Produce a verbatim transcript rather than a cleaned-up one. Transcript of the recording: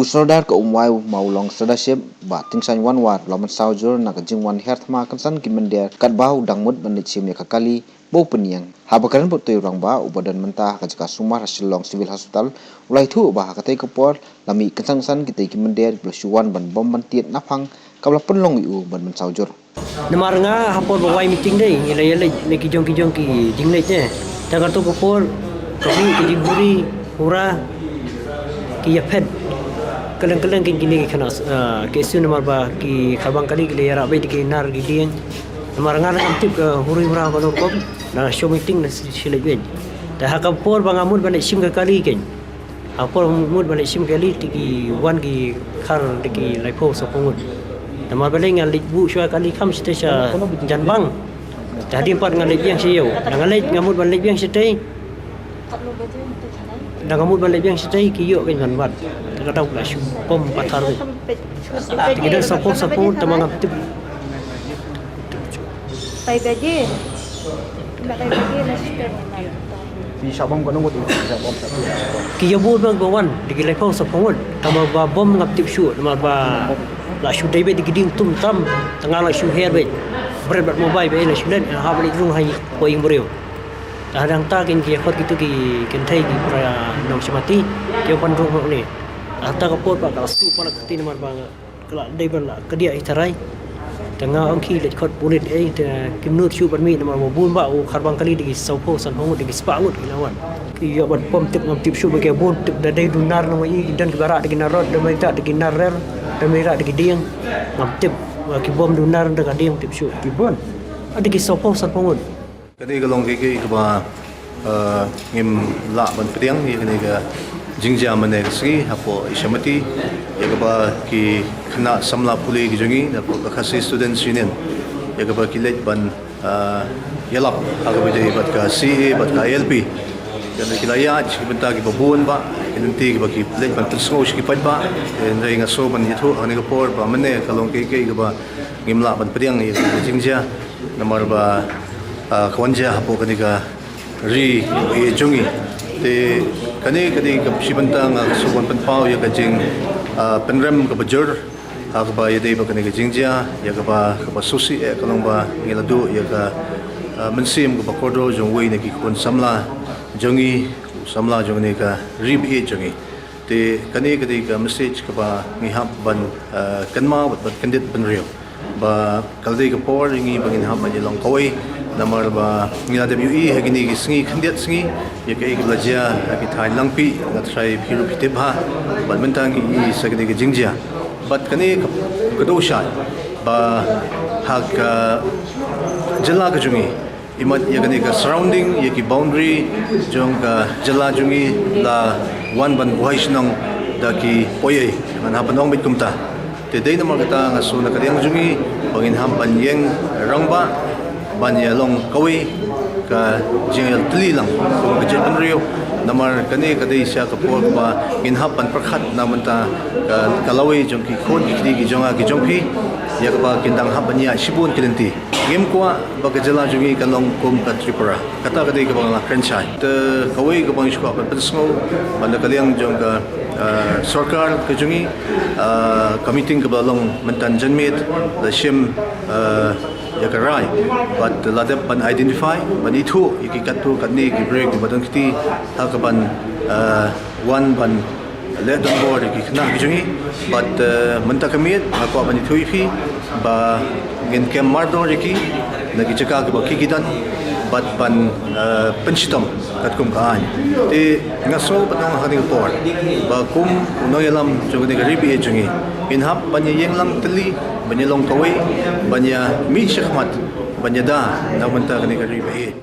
U Sordar ka Umwai Mawlong Sardar Ship, Bah Tyngshaiñ Wanwar, u la mynsaw jur na ka jingwan hiar thma kynsan ki mynder katba u dang mut ban leit shim ïa ka kali ba u pynïeng. Haba kren bad utei u rangbah uba don mynta ha ka jaka sumar ha Shillong Civil Hospital, u la ïathuh ba ha katei ka por la mih kynsan kynsan kitei ki mynder kiba la shu wan ban bom ban tied naphang kaba la pynlong ïa u ban mynsaw jur. Namar nga ha por ba wai meeting dei ngi la ïaleit na ki jong ki jong ki jingleit ne. Te kato ka por ka mih ki jinghuri hura ki ïaphet kylleng kylleng ki kine ki khynnah, ah, ki issue namar ba ki kharbang kali ki la ïarap beit da ki nar ki dieng. Namar nga ngam tip ka huri hura ka long kum na show meeting na shi leit beit. Te ha ka por ba nga mut ban leit shim ka kali kein. Ha por mut ban leit shim kali te ki wan ki khar da ki laiphew sawphew ngut. Namar balei nga leit buh shuwa kali kham shatei sha janbang. Te hadien pat nga leit biang sha ïew. Da nga leit nga mut ban leit biang shatei. Da nga mut ban leit biang shatei ki ïoh kein ban bat. Te ka dau la shu bom pathar beit. Te ki don sawphew sawphew ngut te ma ngam tip. Pei baje. Pei baje la shu. Ki shah bom katno ngut, ki shah bom sha tu. Ki ïa bun bang ba wan, da ki laiphew sawphew ngut. Tang ba bom ngam tip shuh, namar ba la shu dei beit da ki dieng tum tam, tang nga la shu her beit. Bret bad mobile beit la shu len, ha ba leit rung ha i ko ïing briew. Te hadang ta kin ki khot kitu ki kynthei ki para nong shamati, ki ïa pan rung ne. Hata ka por ba ka la shu pan ka ti namar ba nga Ka la dei ban la kadiah ïa i tharai. Te nga ong ki leit khot pulit ei te kim nud shuh ban mih namar ba bun bah u kharbang kali da ki sawphew sanphew ngut da ki spah ngut ki la wan. Ki ïoh ban bom tip ngam tip shuh ba ki bun tip da dei dunar nong i ki don kiba rah da ki nar rot da mei rah da ki nar rer da mei rah da ki dieng. Ngam tip ba ki bom dunar da ka dieng tip shuh. Ki bun. Da ki sawphew sanphew ngut. Kane ka long kaei kaei kaba, eh, ngim lah ban pdiang ïa kane ka jingjia mynne ka sngi hapoh i Shamati ïa kaba ki khynnah samla pule ki jong ngi na ka Khasi Students Union ïa kaba ki leit ban, eh, ïalap ha kaba ïadei bad ka C A A bad ka I L P. Ïa kaba ki la ïaid ki bynta kiba bun bah ki lynti kiba ki leit ban pynsngew sha ki paidbah. Hynrei nga sngew ban ïathuh ha kane ka por ba mynne ka long kaei kaei kaba ngim lah ban pdiang ïa ka jingjia namar ba, ah, ka wan jia hapoh kane ka ri ïa jong ngi. Te kane ka dei ka shi bynta nga ka shu wan pynpaw ïa ka jing, ah, pynrem kaba jur ha kaba ïadei bad kane ka jingjia ïa kaba kaba sngewsih eh ka long ba ngi la duh ïa ka, ah, mynsiem kaba kordor jong uwei na ki khun samla jong ngi, samla jong kane ka ri ba ïeit jong ngi. Te kane ka dei ka message kaba ngi hap ban, eh, kynmaw bad ban kyndit bynriew. Ba ka la dei ka por ïa ngi ba ngin hap ban ïalong kawei namar ba ngi la dep ïohi ha kine ki sngi khyndiat sngi ïa kaei kaba la jia ha ki thaiñ Langpih, nga tharai phi ruh phi tip bha. Bad mynta ngi ïohi sa kane ka jingjia. Bad kane ka, ka dei shai ba ha ka jylla ka jong ngi Imat ïa kane ka surrounding, ïa ki boundary jong ka jylla jong ngi la wan ban buhai shnong da ki poiei, ngan hap ban ong beit kumta. Te dei namar kata nga sngew na ka liang jong ngi ba ngin hap ban ïeng rangbah ban ïalong kawei ka jingïatylli lang kum ka jaitbynriew. Namar kane ka dei sha ka por ba ngin hap ban pyrkhat na mynta ka, ka lawei jong ki khun ki kti ki jong nga ki jong phi, ïa kaba kin dang hap ban ïaid shibun ki lynti. Ngim kwah ba ka jylla jong ngi ka long kum ka Tripura. Kata ka dei kaba nga la kren shai. Te kawei kaba ngi shu kwah ban pynsngew, ban da ka liang jong ka, eh, sorkar ka jong ngi, eh, ka meeting kaba la long mynta janmiet, la shim, eh, ïa ka rai. Bad la dep ban identify, ban ithuh ïa ki katto katne ki briew kiba don kti, ha kaban, eh, wan ban leh donbor ïa ki khynnah ki jong ngi. Bad, eh, mynta ka miet nga kwah ban ïathuh ïa phi ba ngin kem mardor ïa ki na ki jaka kiba ki ki don bad ban, eh, pynshitom katkum ka aiñ. Te nga sngew ban ong ha kane ka por ba kum u nongïalam jong kane ka ri ba ïeit jong ngi ngin hap ban ïa ïeng lang tylli, ban ïalong kawei, ban ïa mih shakhmat, ban ïada na mynta kane ka ri ba ïeit.